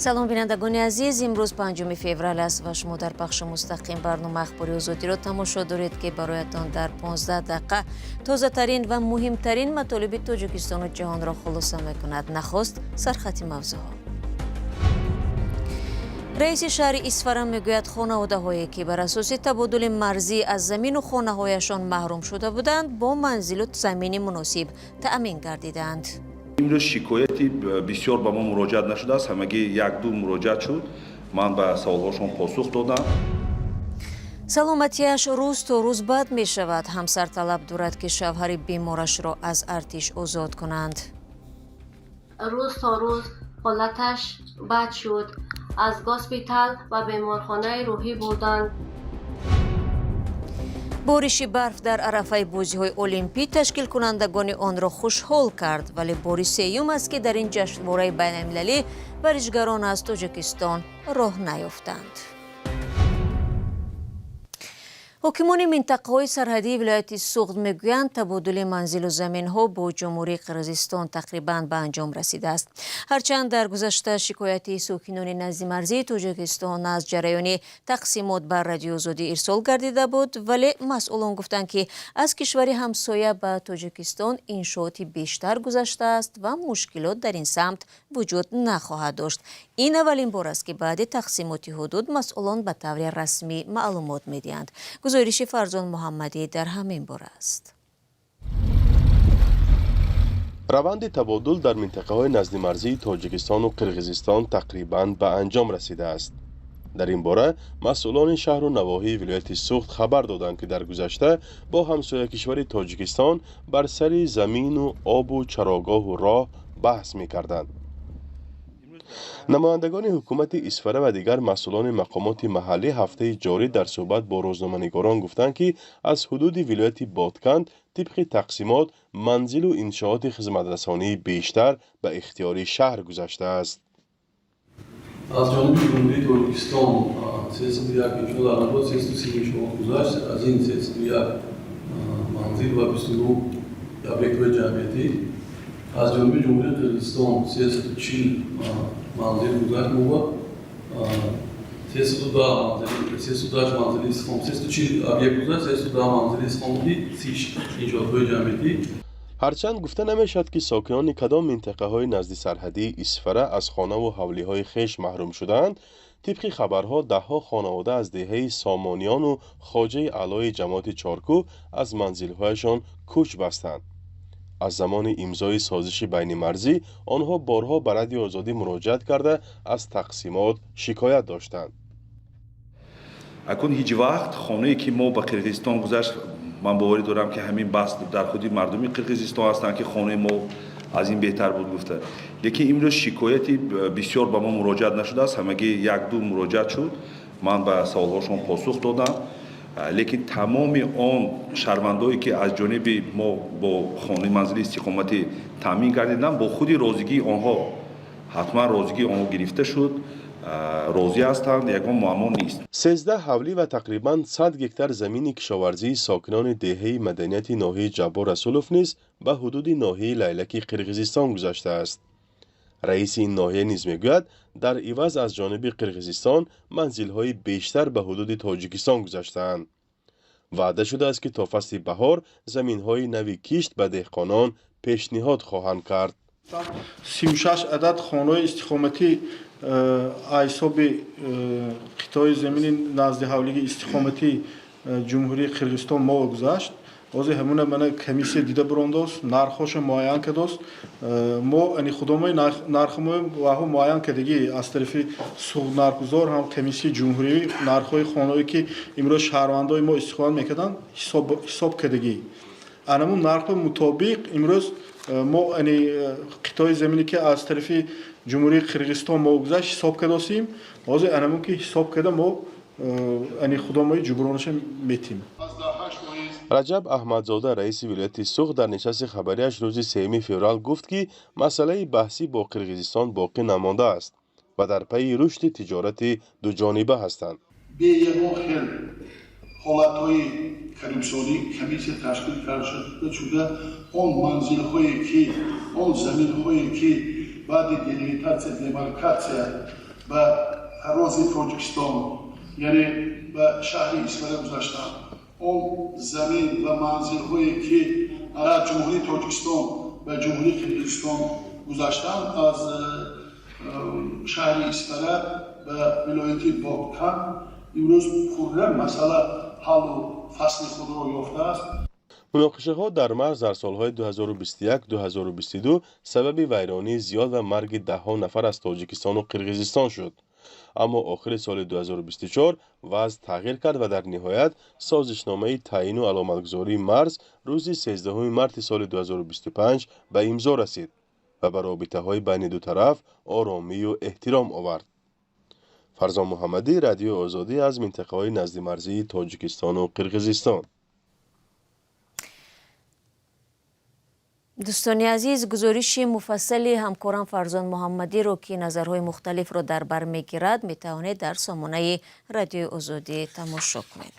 Салом, бинандагони азиз. Имрӯз 5 феврал аст ва шумо дар пахши мустақим барномаи Ахбори Озодиро тамошо доред, ки бароятон дар 15 дақиқа тозатарин ва муҳимтарин матолиби Тоҷикистону ҷаҳонро хулоса мекунад. Нахуст сархати мавзӯъҳо. Раиси шаҳри Исфара мегӯяд, хонаводаҳое, ки бар асоси табодули марзӣ аз замину хонаҳояшон маҳрум шуда буданд, бо манзилу замини муносиб таъмин гардидаанд. Имрӯз шикояти бисёр ба мо муроҷиат нашудааст, ҳамагӣ як-ду муроҷиат шуд. Ман ба саволҳошон посух додам. Саломатиаш рӯз то рӯз бад мешавад. Ҳамсар талаб дорад, ки шавҳари беморашро аз артиш озод кунанд. Рӯз то рӯз ҳолаташ бад шуд. Аз госпитал ба беморхонаи рӯҳӣ бурданд. Бориши барф дар арафаи бозиҳои Олимпӣ ташкилкунандагони онро хушҳол кард, вале бори сеюм аст, ки дар ин ҷашнвораи байналмилалӣ варзишгарон аз Тоҷикистон роҳ наёфтанд. Ҳокимони минтақаҳои сарҳадии вилояти Суғд мегӯянд, табодули манзилу заминҳо бо Ҷумҳурии Қирғизистон тақрибан ба анҷом расидааст. Ҳарчанд дар гузашта шикояти сокинони наздимарзии Тоҷикистон аз ҷараёни тақсимот ба Радиои Озодӣ ирсол гардида буд, вале масъулон гуфтанд, ки аз кишвари ҳамсоя ба Тоҷикистон иншооти бештар гузаштааст ва мушкилот дар ин самт вуҷуд нахоҳад дошт. Ин аввалин бор аст, ки баъди тақсимоти ҳудуд масъулон ба таври расмӣ маълумот медиҳанд. Гузориши Фарзон Муҳаммадӣ дар ҳамин бора аст. Раванди табодул дар минтақаҳои наздимарзии Тоҷикистону Қирғизистон тақрибан ба анҷом расидааст. Дар ин бора масъулони шаҳру навоҳии вилояти Суғд хабар доданд, ки дар гузашта бо ҳамсоякишвари Тоҷикистон бар сари замину обу чарогоҳу роҳ баҳс мекарданд. Намояндагони ҳукумати Исфара ва дигар масъулони мақомоти маҳаллӣ ҳафтаи ҷорӣ дар суҳбат бо рӯзноманигорон гуфтанд, ки аз ҳудуди вилояти Бодканд тибқи тақсимот манзилу иншооти хизматрасонии бештар ба ихтиёри шаҳр гузаштааст. Аз ҷониби Ҷумҳурии Тоҷикистон 301 иншоот, дар набод 330 иншоот гузашт. Аз ин 301 манзил ва 29 объектҳои ҷамъиятӣ. Аз ҷониби Ҷумҳурии Қирғизистон 340 манзил гузашт мова 310 манзили, 310 манзили истиқом, 340 объект гузашт, 310 манзили истиқоматӣ, 30 иншоотҳои ҷамъиятӣ. Ҳарчанд гуфта намешавад, ки сокинони кадом минтақаҳои наздисарҳадии Исфара аз хонаву ҳавлиҳои хеш маҳрум шудаанд, тибқи хабарҳо, даҳҳо хонавода аз деҳаи Сомониёну Хоҷаи Аълои ҷамоати Чоркӯҳ аз манзилҳояшон кӯч бастанд. Аз замони имзои созиши байнимарзӣ онҳо борҳо ба Радиои Озодӣ муроҷиат карда, аз тақсимот шикоят доштанд. Акун ҳеҷ вақт хонае, ки мо ба Қирғизистон гузашт, ман боварӣ дорам, ки ҳамин баҳс дар худи мардуми Қирғизистон ҳастанд, ки хонаи мо аз ин беҳтар буд гуфта. Лекин имрӯз шикояти бисёр ба мо муроҷиат нашудааст, ҳамагӣ як-ду муроҷиат шуд. Ман ба саволҳошон посух додам, лекин тамоми он шаҳрвандое, ки аз ҷониби мо бо хонаи манзили истиқоматӣ таъмин гардиданд, бо худи розигии онҳо, ҳатман розигии онҳо гирифта шуд, розӣ ҳастанд, ягон муаммо нест. 13 ҳавлӣ ва тақрибан 100 гектар замини кишоварзии сокинони деҳаи Маданияти ноҳияи Ҷаббор Расулов низ ба ҳудуди ноҳияи Лайлаки Қирғизистон гузаштааст. Раиси ин ноҳия низ мегӯяд, дар иваз аз ҷониби Қирғизистон манзилҳои бештар ба ҳудуди Тоҷикистон гузаштаанд. Ваъда шудааст, ки то фасли баҳор заминҳои нави кишт ба деҳқонон пешниҳод хоҳанд кард. 36 адад хонаҳои истиқоматӣ ҳисоби қитъаи замини назди ҳавлиги истиқоматии Ҷумҳурии Қирғизистон мо гузашт. Ҳозир ҳамуна мана комиссия дида бурондост, нархҳоша муайян кардост. Мо ани худомои нархмои ваҳо муайян кардагӣ аз тарафи Суғднархгузор ҳам комиссияи ҷумҳурӣ нархҳои хонаҳое, ки имрӯз шаҳрвандои мо истиқомат мекарданд, ҳисоб кардагӣ. Анамун нархҳо мутобиқ имрӯз мо ани қитъаи замине, ки аз тарафи Ҷумҳурии Қирғизистон мо гузашт, ҳисоб кардосем. Ҳозир анамун ки ҳисоб карда, мо ани худомои ҷубронаша метим. Раҷаб Аҳмадзода, раиси вилояти Суғд, дар нишасти хабарияш рӯзи 3 феврал гуфт, ки масъалаи баҳсӣ бо Қирғизистон боқӣ намондааст ва дар пайи рушди тиҷорати дуҷониба ҳастанд. Бе ягон хел ҳолатҳои коррупсионӣ комиссия ташкил карда шуда, он манзилҳое ки, он заминҳое, ки баъди делимитатсия, демаркатсия. Ба фарози Тоҷикистон, яъне ба шаҳри Исфара гузаштанд. Он замин ва манзилҳое, ки аз Ҷумҳурии Тоҷикистон ба Ҷумҳурии Қирғизистон гузаштанд, аз шаҳри Исфара ба вилояти Бодкан, имрӯз пурра масъала ҳаллу фасли худро ёфтааст. Муноқишаҳо дар марз дар солҳои 2021-2022 сабаби вайронии зиёд ва марги даҳҳо нафар аз Тоҷикистону Қирғизистон шуд. Аммо охири соли 2024 вазъ тағйир кард ва дар ниҳоят созишномаи таъину аломатгузории марз рӯзи 13 марти соли 2025 ба имзо расид ва ба робитаҳои байни ду тараф оромию эҳтиром овард. Фарзон Муҳаммадӣ, Радиои Озодӣ, аз минтақаҳои наздимарзии Тоҷикистону Қирғизистон. Дӯстони азиз, гузориши муфассали ҳамкорам Фарзон Муҳаммадиро, ки назарҳои мухталифро дар бар мегирад, метавонед дар сомонаи Радиои Озодӣ тамошо кунед.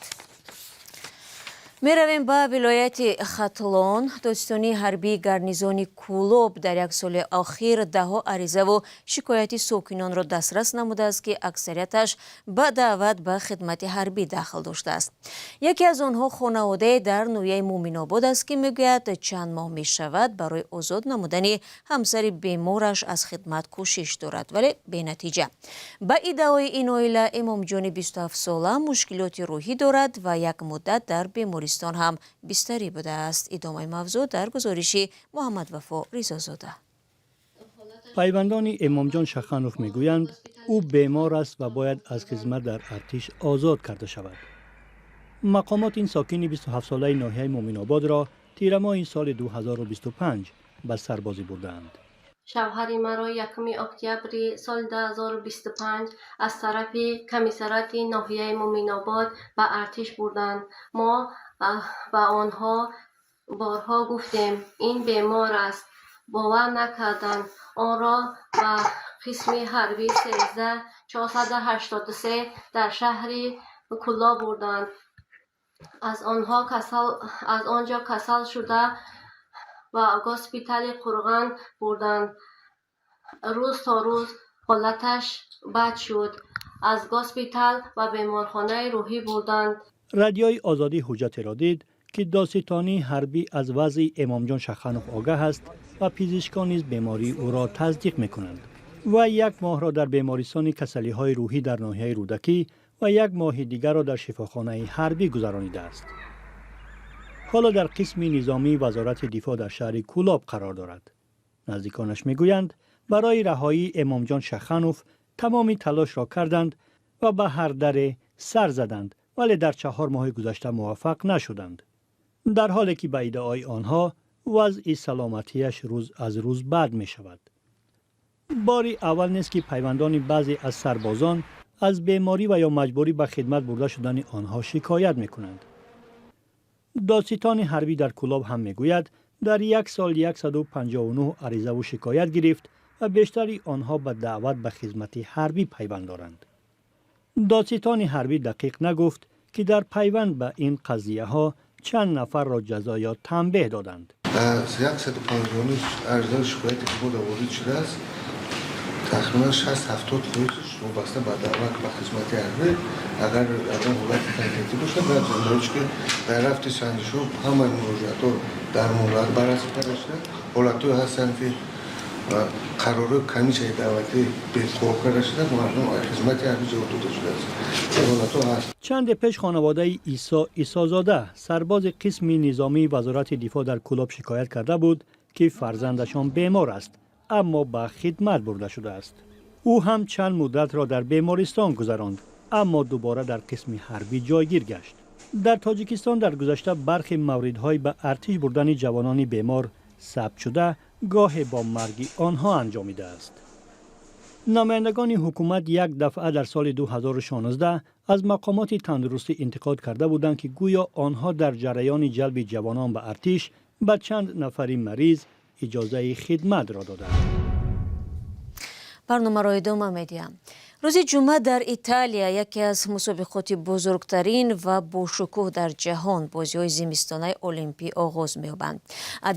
Меравем ба вилояти Хатлон. Додситонии ҳарбии гарнизони Кӯлоб дар як соли охир даҳҳо аризаву шикояти сокинонро дастрас намудааст, ки аксарияташ ба даъват ба хидмати ҳарбӣ дахл доштааст. Яке аз онҳо хонаводае дар ноҳияи Муъминобод аст, ки мегӯяд, чанд моҳ мешавад, барои озод намудани ҳамсари бемораш аз хидмат кӯшиш дорад, вале бенатиҷа. Ба иддаои ин оила, Имомҷони 27-сола мушкилоти рӯҳӣ дорад ва як муддат дар бемористон ҳам бистарӣ будааст. Идомаи мавзӯъ дар гузориши Муҳаммадвафо Ризозода. Пайвандони Эмомҷон Шаханов мегӯянд, ӯ бемор аст ва бояд аз хизмат дар артиш озод карда шавад. Мақомот ин сокини 27-солаи ноҳияи Муъминободро тирамоҳи соли 2025 ба сарбозӣ бурдаанд. Шавҳари маро 1 октябри соли 2025 аз тарафи комиссариати ноҳияи Муъминобод ба артиш бурданд. Мо ба онҳо борҳо гуфтем, ин бемор аст, бовар накарданд. Онро ба қисми ҳарбии 13483 дар шаҳри Кӯлоб бурданд. Аз он ҷо касал шуда ба госпитали Қурған бурданд. Рӯз то рӯз ҳолаташ бад шуд. Аз госпитал ба беморхонаи рӯҳӣ бурданд. Радиои Озодӣ ҳуҷҷатеро дид, ки додситонии ҳарбӣ аз вазъи Эмомҷон Шаханов огаҳ аст ва пизишкон низ бемории ӯро тасдиқ мекунанд. Вай як моҳро дар бемористони касалиҳои рӯҳӣ дар ноҳияи Рӯдакӣ ва як моҳи дигарро дар шифохонаи ҳарбӣ гузаронидааст. Ҳоло дар қисми низомии Вазорати дифоъ дар шаҳри Кӯлоб қарор дорад. Наздиконаш мегӯянд, барои раҳоии Эмомҷон Шаханов тамоми талошро карданд ва ба ҳар даре сар заданд, вале дар 4 моҳи гузашта муваффақ нашуданд, дар ҳоле ки ба иддаои онҳо вазъи саломатиаш рӯз аз рӯз бад мешавад. Бори аввал нест, ки пайвандони баъзе аз сарбозон аз беморӣ ва ё маҷбурӣ ба хидмат бурда шудани онҳо шикоят мекунанд. Додситони ҳарбӣ дар Кӯлоб ҳам мегӯяд, дар як сол 159 аризаву шикоят гирифт ва бештари онҳо ба даъват ба хизмати ҳарбӣ пайванд доранд. Додситони ҳарбӣ дақиқ нагуфт, ки дар пайванд ба ин қазияҳо чанд нафарро ҷазо ё танбеҳ доданд. 159 аризаи шикояте, ки мо ворид шудааст, тақрибан 60-70 фоизш вобаста ба даъват ба хизмати ҳарбӣ. Агар ягон ҳолати конкретӣ бошад, бояд ки дар рафти санҷишҳо ҳамаи муроҷиатҳо дар муҳлат баррасӣ карда шуда. Ҳолатҳое ҳастанд, ки қарорҳои комиссияи даъватӣ бекор карда шуда, мардум аз хизмати ҳарбӣ ҷавоб дода шудааст. Ҳолатҳо ҳаст. Чанде пеш хонаводаи Исо Исозода, сарбози қисми низомии Вазорати дифоъ дар Кӯлоб, шикоят карда буд, ки фарзандашон бемор аст, аммо ба хидмат бурда шудааст. Ӯ ҳам чанд муддатро дар бемористон гузаронд, аммо дубора дар қисми ҳарбӣ ҷойгир гашт. Дар Тоҷикистон дар гузашта бархе мавридҳои ба артиш бурдани ҷавонони бемор сабт шуда, гоҳе бо марги онҳо анҷомидааст. Намояндагони ҳукумат як дафъа дар соли 2016 аз мақомоти тандурустӣ интиқод карда буданд, ки гӯё онҳо дар ҷараёни ҷалби ҷавонон ба артиш ба чанд нафари мариз иҷозаи хидматро доданд. Барномаро идома медиҳам. Рӯзи ҷумъа дар Италия яке аз мусобиқоти бузургтарин ва бошукӯҳ дар ҷаҳон, бозиҳои зимистонаи Олимпӣ, оғоз меёбанд.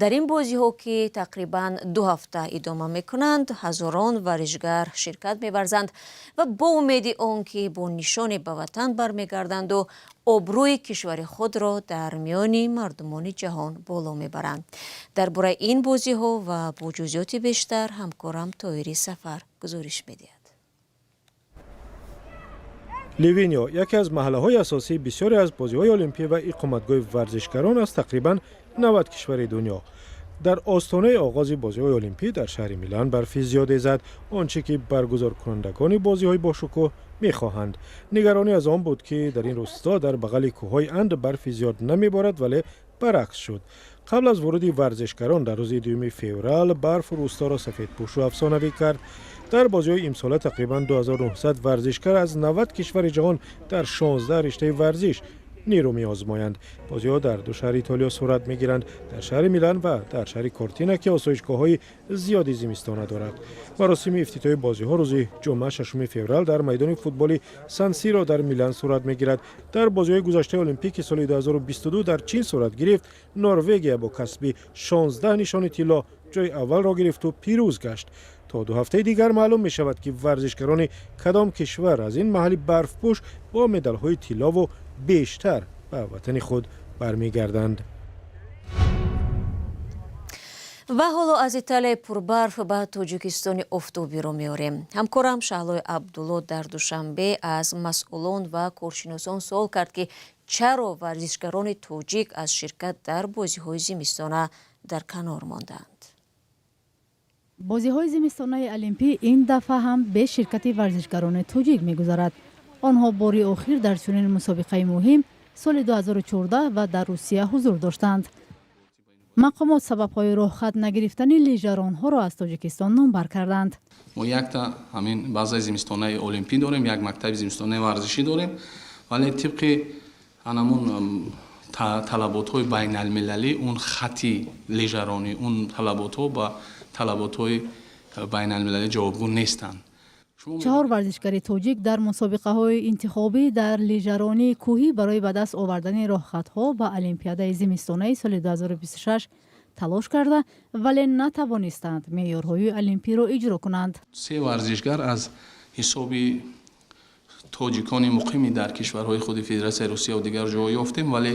Дар ин бозиҳо, ки тақрибан 2 ҳафта идома мекунанд, ҳазорон варзишгар ширкат меварзанд ва бо умеди он ки бо нишоне ба ватан бармегарданду обрӯи кишвари худро дар миёни мардумони ҷаҳон боло мебаранд. Дар бораи ин бозиҳо ва бо ҷузъиёти бештар ҳамкорам Тоҳири Сафар гузориш медиҳад. Ливиньо яке аз маҳаллаҳои асосии бисёре аз бозиҳои олимпӣ ва иқоматгоҳи варзишгарон аз тақрибан 90 кишвари дунё. Дар остонаи оғози бозиҳои олимпӣ дар шаҳри Милан барфи зиёде зад, он чӣ ки баргузоркунандагони бозиҳои бошукӯҳ мехоҳанд. Нигаронӣ аз он буд, ки дар ин рӯсто дар бағали кӯҳҳои Анд барфи зиёд намеборад, вале баръакс шуд. Қабл аз вуруди варзишгарон дар рӯзи 2 феврал барф рӯсторо сафедпӯшу афсонавӣ кард. Дар бозиҳои имсола тақрибан 2900 варзишгар аз 90 кишвари ҷаҳон дар 16 риштаи варзиш нерӯ меозмоянд. Бозиҳо дар ду шаҳри Итолиё сурат мегиранд: дар шаҳри Милан ва дар шаҳри Кортина, ки осоишгоҳҳои зиёди зимистона дорад. Маросими ифтитоҳи бозиҳо рӯзи ҷумъа, 6 феврал, дар майдони футболи Сан-Сиро дар Милан сурат мегирад. Дар бозиҳои гузаштаи олимпӣ, ки соли 2022 дар Чин сурат гирифт, Норвегия бо касби 16 нишони тилло ҷои аввалро гирифту пирӯз гашт. То 2 ҳафтаи дигар маълум мешавад, ки варзишгарони кадом кишвар аз ин маҳалли барфпӯш бо медалҳои тиллову бештар ба ватани худ бармегарданд. Ва ҳоло аз Италияи пурбарф ба Тоҷикистони офтобиро меорем. Ҳамкорам Шаҳлои Абдулло дар Душанбе аз масъулон ва коршиносон суол кард, ки чаро варзишгарони тоҷик аз ширкат дар бозиҳои зимистона дар канор монданд. Бозиҳои зимистонаи олимпӣ ин дафъа ҳам бе ширкати варзишгарони тоҷик мегузарад. Онҳо бори охир дар чунин мусобиқаи муҳим соли 2014 ва дар Русия ҳузур доштанд. Мақомот сабабҳои роҳхат нагирифтани лижаронҳоро аз Тоҷикистон номбар карданд. Мо якта ҳамин базаи зимистонаи олимпӣ дорем, як мактаби зимистонаи варзишӣ дорем, вале тибқи анамун талаботҳои байналмилалӣ он хати лижаронӣ, он талаботҳо ба талаботҳои байналмилалӣ ҷавобгӯ нестанд. Чаҳор варзишгари тоҷик дар мусобиқаҳои интихобӣ дар лижаронии кӯҳӣ барои ба даст овардани роҳхатҳо ба Олимпиадаи зимистонаи соли 2026 талош карда, вале натавонистанд меъёрҳои олимпиро иҷро кунанд. Се варзишгар аз ҳисоби тоҷикони муқими дар кишварҳои худи Федератсияи Русия ва дигар ҷоҳо ёфтем, вале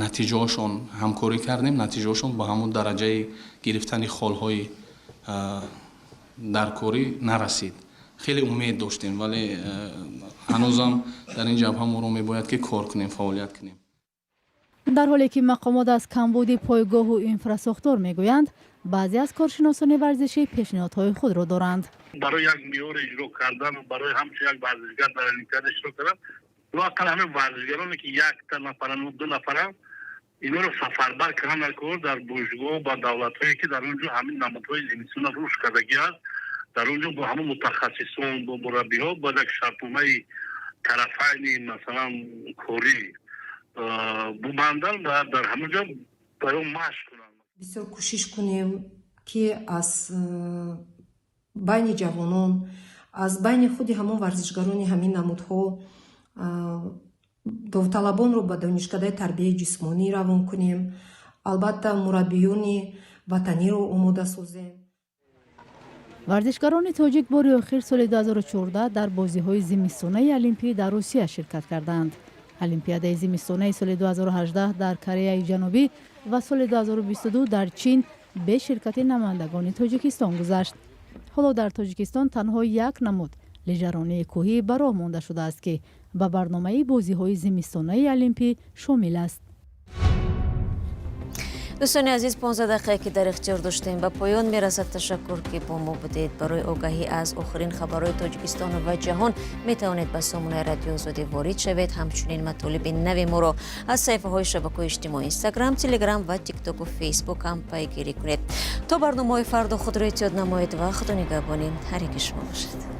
натиҷаҳошон, ҳамкорӣ кардем, натиҷаҳошон ба ҳамон дараҷаи гирифтани холҳои даркорӣ нарасид. Хеле умед доштем, вале ҳанӯзам дар ин ҷабҳа моро мебояд ки кор кунем, фаъолият кунем. Дар ҳоле ки мақомот аз камбуди пойгоҳу инфрасохтор мегӯянд, баъзе аз коршиносони варзишӣ пешниҳодҳои худро доранд. Барои як меъёр иҷро кардан, барои ҳамчун як варзишгар дар олимпиада иштирок кардан, лоақал ҳамин варзишгароне ки якта нафаран, ду нафаран, инҳоро сафарбар кардан дар кор дар бошгоҳ ба давлатҳое ки дар он ҷо ҳамин намудҳои зимистона рушд кардагӣ аст. Дар он ҷо бо ҳамон мутахассисон, бо мураббиҳо бояд як шартномаи тарафайни, масалан, корӣ бубанданд ва дар ҳамон ҷо барои машқ кунанд. Бисёр кӯшиш кунем, ки аз байни ҷавонон, аз байни худи ҳамон варзишгарони ҳамин намудҳо довталабонро ба донишкадаи тарбияи ҷисмонӣ равон кунем, албатта, мураббиёни ватаниро омода созем. Варзишгарони тоҷик бори охир соли 2014 дар бозиҳои зимистонаи олимпӣ дар Русия ширкат карданд. Олимпиадаи зимистонаи соли 2018 дар Кореяи Ҷанубӣ ва соли 2022 дар Чин бе ширкати намояндагони Тоҷикистон гузашт. Ҳоло дар Тоҷикистон танҳо як намуд лижаронии кӯҳӣ ба роҳ монда шудааст, ки ба барномаи бозиҳои зимистонаи олимпӣ шомил аст. Дӯстони азиз, 15 дақиқае ки дар ихтиёр доштем, ба поён мерасад. Ташаккур, ки бо мо будед. Барои огаҳӣ аз охирин хабарҳои Тоҷикистон ва ҷаҳон метавонед ба сомонаи Радио Озодӣ ворид шавед. Ҳамчунин матолиби нави моро аз саҳифаҳои шабакаҳои иҷтимоӣ, Инстаграм, Телеграм ва Тиктоку Фейсбук ҳам пайгирӣ кунед. То барномаҳои фардо худро эҳтиёт намоед ва Худо нигаҳбони ҳар яки шумо бошад.